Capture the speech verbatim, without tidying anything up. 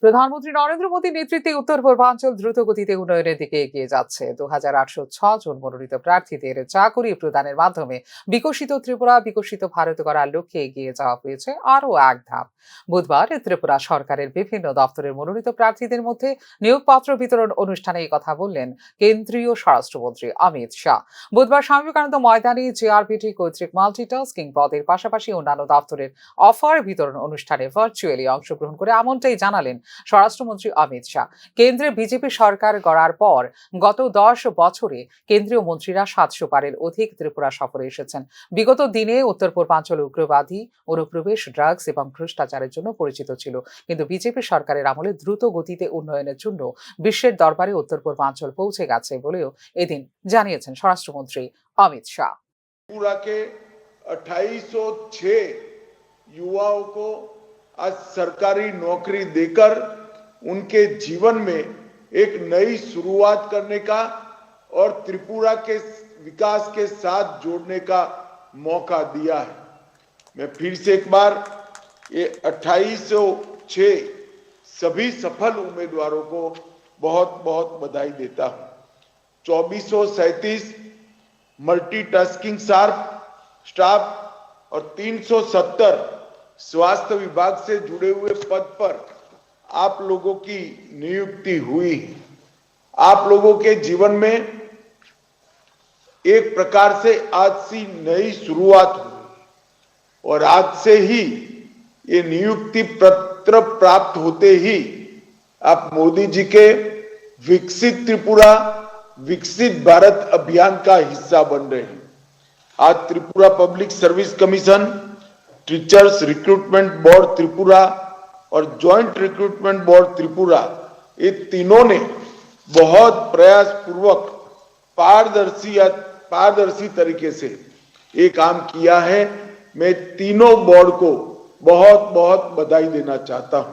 প্রধানমন্ত্রী নরেন্দ্র মোদীর নেতৃত্বে উত্তর পূর্বাঞ্চল দ্রুত গতিতে উন্নয়নের দিকে এগিয়ে যাচ্ছে। দু হাজার আটশো ছ জন মনোনীত প্রার্থীদের চাকরি প্রদানের মাধ্যমে বিকশিত ত্রিপুরা, বিকশিত ভারত গড়ার লক্ষ্যে এগিয়ে যাওয়া হয়েছে আরও এক ধাপ। বুধবার ত্রিপুরা সরকারের বিভিন্ন দপ্তরের মনোনীত প্রার্থীদের মধ্যে নিয়োগপত্র বিতরণ অনুষ্ঠানে এই কথা বললেন কেন্দ্রীয় স্বরাষ্ট্রমন্ত্রী অমিত শাহ। বুধবার স্বামী বিবেকানন্দ ময়দানে জেআরপিটি কর্তৃক মাল্টিটাস্কিং পদের পাশাপাশি অন্যান্য দপ্তরের অফার বিতরণ অনুষ্ঠানে ভার্চুয়ালি অংশগ্রহণ করে এমনটাই জানালেন স্বরাষ্ট্রমন্ত্রী অমিত শাহ। কেন্দ্রে বিজেপি সরকার গড়ার পর গত দশ বছরে কেন্দ্রীয় মন্ত্রীরা সাতশো বারের অধিক ত্রিপুরা সফরে এসেছেন। বিগত দিনে উত্তর পূর্বাঞ্চল উগ্রবাদী, অনুপ্রবেশ, ড্রাগস এবং ভ্রষ্টাচারের জন্য পরিচিত ছিল, কিন্তু বিজেপি সরকারের আমলে দ্রুত গতিতে উন্নয়নের জন্য বিশ্বের দরবারে উত্তর পূর্বাঞ্চল পৌঁছে গেছে বলেও এদিন জানিয়েছেন স্বরাষ্ট্রমন্ত্রী অমিত শাহ। त्रिपुरा के अट्ठाईस सौ छह युवाओं को आज सरकारी नौकरी देकर उनके जीवन में एक नई शुरुआत करने का और त्रिपुरा के विकास के साथ जोड़ने का मौका दिया है। मैं फिर से एक बार ये अट्ठाईस सौ छह सभी सफल उम्मीदवारों को बहुत बहुत बधाई देता हूँ। चौबीस सौ सैंतीस मल्टीटास्किंग शार्प स्टाफ और तीन सौ सत्तर स्वास्थ्य विभाग से जुड़े हुए पद पर आप लोगों की नियुक्ति हुई है। आप लोगों के जीवन में एक प्रकार से आज सी नई शुरुआत हुई और आज से ही ये नियुक्ति पत्र प्राप्त होते ही आप मोदी जी के विकसित त्रिपुरा, विकसित भारत अभियान का हिस्सा बन रहे हैं। आज Tripura public service commission, teachers recruitment board Tripura और जॉइंट रिक्रूटमेंट बोर्ड त्रिपुरा, ये तीनों ने बहुत प्रयासपूर्वक पारदर्शी या पारदर्शी तरीके से ये काम किया है। मैं तीनों बोर्ड को बहुत बहुत बधाई देना चाहता हूं।